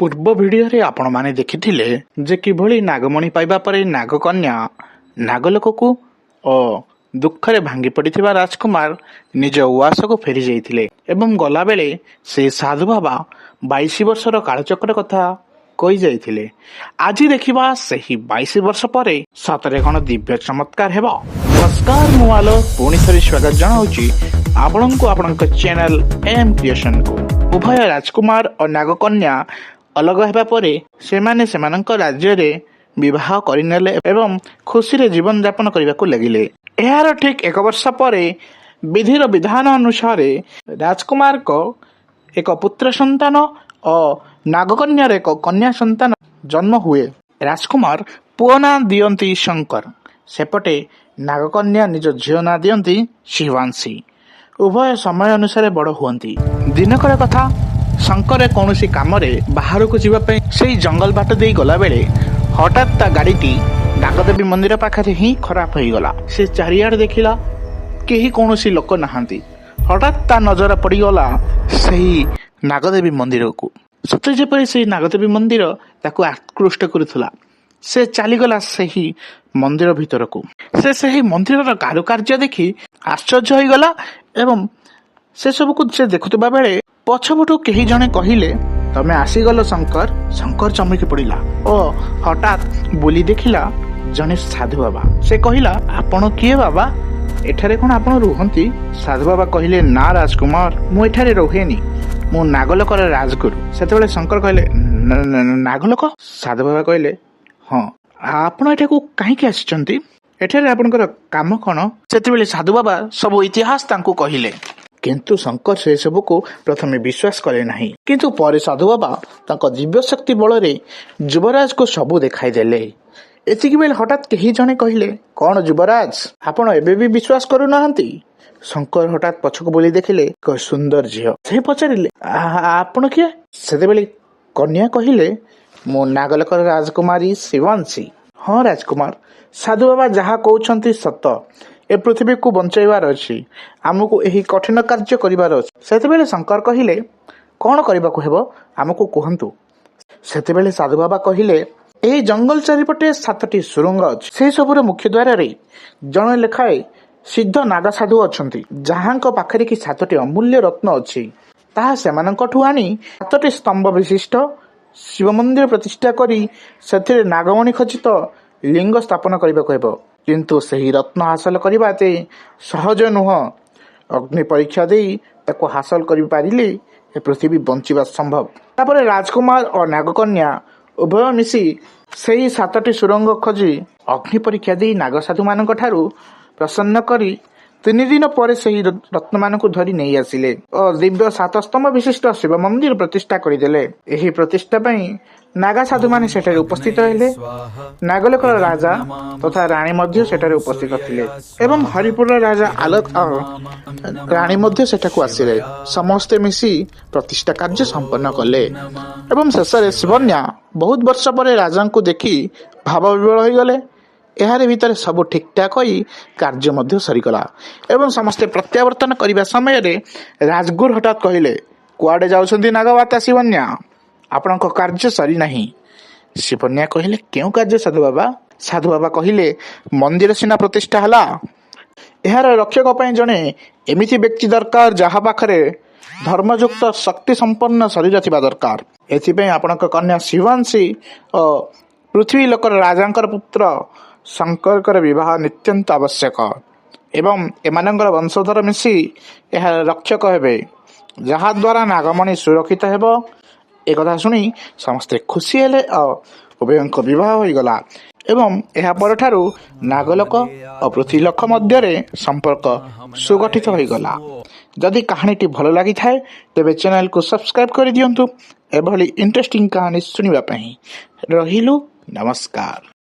ପୂର୍ବ ଭିଡ଼ିଓରେ ଆପଣମାନେ ଦେଖିଥିଲେ ଯେ କିଭଳି ନାଗମଣି ପାଇବା ପରେ ନାଗକନ୍ୟା ନାଗଲୋକକୁ ଓ ଦୁଃଖରେ ଭାଙ୍ଗି ପଡ଼ିଥିବା ରାଜକୁମାର ନିଜ ଉଆସକୁ ଫେରି ଯାଇଥିଲେ ଏବଂ ଗଲାବେଳେ ସେ ସାଧୁ ବାବା 22 ବର୍ଷର କାଳଚକ୍ର କଥା କହି ଯାଇଥିଲେ। ଆଜି ଦେଖିବା ସେହି 22 ବର୍ଷ ପରେ ସତରେ କଣ ଦିବ୍ୟ ଚମତ୍କାର ହେବ। ନମସ୍କାର, ମୁଁ ଆଲୋକ ପୁଣି ଥରେ ସ୍ୱାଗତ ଜଣାଉଛି ଆପଣଙ୍କୁ ଆପଣଙ୍କ ଚ୍ୟାନେଲ ଏମ୍ କ୍ରିଏସନକୁ। ଉଭୟ ରାଜକୁମାର ଓ ନାଗକନ୍ୟା ଅଲଗା ହେବା ପରେ ସେମାନେ ସେମାନଙ୍କ ରାଜ୍ୟରେ ବିବାହ କରିନେଲେ ଏବଂ ଖୁସିରେ ଜୀବନ ଯାପନ କରିବାକୁ ଲାଗିଲେ। ଏହାର ଠିକ୍ ଏକ ବର୍ଷ ପରେ ବିଧିର ବିଧାନ ଅନୁସାରେ ରାଜକୁମାରଙ୍କ ଏକ ପୁତ୍ର ସନ୍ତାନ ଓ ନାଗକନ୍ୟାର ଏକ କନ୍ୟା ସନ୍ତାନ ଜନ୍ମ ହୁଏ। ରାଜକୁମାର ପୁଅ ନାଁ ଦିଅନ୍ତି ଶଙ୍କର। ସେପଟେ ନାଗକନ୍ୟା ନିଜ ଝିଅ ନାଁ ଦିଅନ୍ତି ଶିବାଂଶୀ। ଉଭୟ ସମୟ ଅନୁସାରେ ବଡ଼ ହୁଅନ୍ତି। ଦିନକର କଥା, ଶଙ୍କର କୌଣସି କାମରେ ବାହାରକୁ ଯିବା ପାଇଁ ସେଇ ଜଙ୍ଗଲ ବାଟ ଦେଇ ଗଲାବେଳେ ହଠାତ୍ ତା ଗାଡ଼ିଟି ନାଗଦେବୀ ମନ୍ଦିର ପାଖରେ ହିଁ ଖରାପ ହୋଇଗଲା। ସେ ଚାରିଆଡ଼େ ଦେଖିଲା, କେହି କୌଣସି ଲୋକ ନାହାନ୍ତି। ହଠାତ୍ ତା ନଜର ପଡ଼ିଗଲା ସେହି ନାଗଦେବୀ ମନ୍ଦିରକୁ। ସତେ ଯେପରି ସେଇ ନାଗଦେବୀ ମନ୍ଦିର ତାକୁ ଆକୃଷ୍ଟ କରୁଥିଲା। ସେ ଚାଲିଗଲା ସେହି ମନ୍ଦିର ଭିତରକୁ। ସେ ସେହି ମନ୍ଦିରର କାରୁକାର୍ଯ୍ୟ ଦେଖି ଆଶ୍ଚର୍ଯ୍ୟ ହୋଇଗଲା ଏବଂ ସେସବୁକୁ ସେ ଦେଖୁଥିବା ବେଳେ ପଛପଟୁ କେହି ଜଣେ କହିଲେ, "ତମେ ଆସିଗଲ ଶଙ୍କର?" ଶଙ୍କର ଚମକି ପଡ଼ିଲା ଓ ହଠାତ୍ ବୁଲି ଦେଖିଲା ଜଣେ ସାଧୁ ବାବା। ସେ କହିଲା, "ଆପଣ କିଏ ବାବା? ଏଠାରେ କଣ ଆପଣ ରୁହନ୍ତି?" ସାଧୁ ବାବା କହିଲେ, "ନା ରାଜକୁମାର, ମୁଁ ଏଠାରେ ରୁହେନି। ମୁଁ ନାଗଲୋକର ରାଜଗୁରୁ।" ସେତେବେଳେ ଶଙ୍କର କହିଲେ, "ନାଗଲୋକ?" ସାଧୁ ବାବା କହିଲେ, "ହଁ। ଆପଣ ଏଠାକୁ କାହିଁକି ଆସିଛନ୍ତି? ଏଠାରେ ଆପଣଙ୍କର କାମ କଣ?" ସେତେବେଳେ ସାଧୁ ବାବା ସବୁ ଇତିହାସ ତାଙ୍କୁ କହିଲେ। କିନ୍ତୁ ଶଙ୍କର ସେସବୁକୁ ପ୍ରଥମେ ବିଶ୍ୱାସ କଲେ ନାହିଁ। କିନ୍ତୁ ପରେ ସାଧୁ ବାବା ତାଙ୍କ ଦିବ୍ୟ ଶକ୍ତି ବଳରେ ଯୁବରାଜକୁ ସବୁ ଦେଖାଇଦେଲେ। ଏତିକି ବେଳେ ହଠାତ୍ କେହି ଜଣେ କହିଲେ, "କଣ ଯୁବରାଜ, ଆପଣ ଏବେ ବି ବିଶ୍ୱାସ କରୁନାହାନ୍ତି?" ଶଙ୍କର ହଠାତ୍ ପଛକୁ ବୁଲି ଦେଖିଲେ ଏକ ସୁନ୍ଦର ଝିଅ। ସେ ପଚାରିଲେ, "ଆପଣ କିଏ?" ସେତେବେଳେ କନ୍ୟା କହିଲେ, "ମୁଁ ନାଗଲୋକର ରାଜକୁମାରୀ ଶିବାଂଶୀ। ହଁ ରାଜକୁମାର, ସାଧୁ ବାବା ଯାହା କହୁଛନ୍ତି ସତ। ଏ ପୃଥିବୀକୁ ବଞ୍ଚାଇବାର ଅଛି। ଆମକୁ ଏହି କଠିନ କାର୍ଯ୍ୟ କରିବାର ଅଛି।" ସେତେବେଳେ ଶଙ୍କର କହିଲେ, "କଣ କରିବାକୁ ହେବ, ଆମକୁ କୁହନ୍ତୁ।" ସେତେବେଳେ ସାଧୁ ବାବା କହିଲେ, "ଏହି ଜଙ୍ଗଲ ଚାରିପଟେ ସାତଟି ସୁରଙ୍ଗ ଅଛି। ସେହି ସବୁର ମୁଖ୍ୟ ଦ୍ୱାରରେ ଜଣେ ଲେଖାଏ ସିଦ୍ଧ ନାଗା ସାଧୁ ଅଛନ୍ତି, ଯାହାଙ୍କ ପାଖରେ କି ସାତଟି ଅମୂଲ୍ୟ ରତ୍ନ ଅଛି। ତାହା ସେମାନଙ୍କଠୁ ଆଣି ସାତଟି ସ୍ତମ୍ଭ ବିଶିଷ୍ଟ ଶିବ ମନ୍ଦିର ପ୍ରତିଷ୍ଠା କରି ସେଥିରେ ନାଗମଣି ଖଚିତ ଲିଙ୍ଗ ସ୍ଥାପନ କରିବାକୁ ହେବ। କିନ୍ତୁ ସେହି ରତ୍ନ ହାସଲ କରିବା ଏତେ ସହଜ ନୁହଁ। ଅଗ୍ନି ପରୀକ୍ଷା ଦେଇ ତାକୁ ହାସଲ କରିପାରିଲେ ଏ ପୃଥିବୀ ବଞ୍ଚିବା ସମ୍ଭବ।" ତାପରେ ରାଜକୁମାର ଓ ନାଗକନ୍ୟା ଉଭୟ ମିଶି ସେହି ସାତଟି ସୁରଙ୍ଗ ଖୋଜି ଅଗ୍ନି ପରୀକ୍ଷା ଦେଇ ନାଗସାଧୁମାନଙ୍କ ଠାରୁ ପ୍ରସନ୍ନ କରି 3 ଦିନ ପରେ ସେହି ରତ୍ନମାନଙ୍କୁ ଧରି ନେଇ ଆସିଲେ ଓ ଦିବ୍ୟ ସାତ ସ୍ତମ୍ଭ ବିଶିଷ୍ଟ ଶିବ ମନ୍ଦିର ପ୍ରତିଷ୍ଠା କରିଦେଲେ। ଏହି ପ୍ରତିଷ୍ଠା ପାଇଁ ନାଗା ସାଧୁମାନେ ସେଠାରେ ଉପସ୍ଥିତ ହେଲେ। ନାଗଲୋକର ରାଜା ତଥା ରାଣୀ ମଧ୍ୟ ସେଠାରେ ଉପସ୍ଥିତ ଥିଲେ ଏବଂ ହରିପୁରର ରାଜା ଆଲୋକ ଓ ରାଣୀ ମଧ୍ୟ ସେଠାକୁ ଆସିଲେ। ସମସ୍ତେ ମିଶି ପ୍ରତିଷ୍ଠା କାର୍ଯ୍ୟ ସମ୍ପନ୍ନ କଲେ ଏବଂ ଶେଷରେ ଶିବନ୍ୟା ବହୁତ ବର୍ଷ ପରେ ରାଜାଙ୍କୁ ଦେଖି ଭାବ ବିହ୍ୱଳ ହୋଇଗଲେ। ଏହାରି ଭିତରେ ସବୁ ଠିକଠାକ ହୋଇ କାର୍ଯ୍ୟ ମଧ୍ୟ ସରିଗଲା ଏବଂ ସମସ୍ତେ ପ୍ରତ୍ୟାବର୍ତ୍ତନ କରିବା ସମୟରେ ରାଜଗୁରୁ ହଠାତ୍ କହିଲେ, "କୁଆଡ଼େ ଯାଉଛନ୍ତି ନାଗମାତା ଶିବନ୍ୟା? ଆପଣଙ୍କ କାର୍ଯ୍ୟ ସରିନାହିଁ।" ଶିବନ୍ୟା କହିଲେ, "କେଉଁ କାର୍ଯ୍ୟ ସାଧୁ ବାବା?" ସାଧୁ ବାବା କହିଲେ, "ମନ୍ଦିର ସିନା ପ୍ରତିଷ୍ଠା ହେଲା, ଏହାର ରକ୍ଷକ ପାଇଁ ଜଣେ ଏମିତି ବ୍ୟକ୍ତି ଦରକାର, ଯାହା ପାଖରେ ଧର୍ମଯୁକ୍ତ ଶକ୍ତି ସମ୍ପନ୍ନ ଶରୀର ଥିବା ଦରକାର। ଏଥିପାଇଁ ଆପଣଙ୍କ କନ୍ୟା ଶିବାଂଶୀ ଓ ପୃଥିବୀ ଲୋକର ରାଜାଙ୍କର ପୁତ୍ର ଶଙ୍କରଙ୍କର ବିବାହ ନିତ୍ୟାନ୍ତ ଆବଶ୍ୟକ ଏବଂ ଏମାନଙ୍କର ବଂଶଧର ମିଶି ଏହାର ରକ୍ଷକ ହେବେ, ଯାହାଦ୍ୱାରା ନାଗମଣି ସୁରକ୍ଷିତ ହେବ।" ଏକଥା ଶୁଣି ସମସ୍ତେ ଖୁସି ହେଲେ ଓ ଉଭୟଙ୍କ ବିବାହ ହୋଇଗଲା ଏବଂ ଏହା ପରଠାରୁ ନାଗଲୋକ ଓ ପୃଥ୍ୱୀଲୋକ ମଧ୍ୟରେ ସମ୍ପର୍କ ସୁଗଠିତ ହୋଇଗଲା। ଯଦି କାହାଣୀଟି ଭଲ ଲାଗିଥାଏ, ତେବେ ଚ୍ୟାନେଲକୁ ସବସ୍କ୍ରାଇବ୍ କରିଦିଅନ୍ତୁ ଏଭଳି ଇଣ୍ଟରେଷ୍ଟିଂ କାହାଣୀ ଶୁଣିବା ପାଇଁ। ରହିଲୁ, ନମସ୍କାର।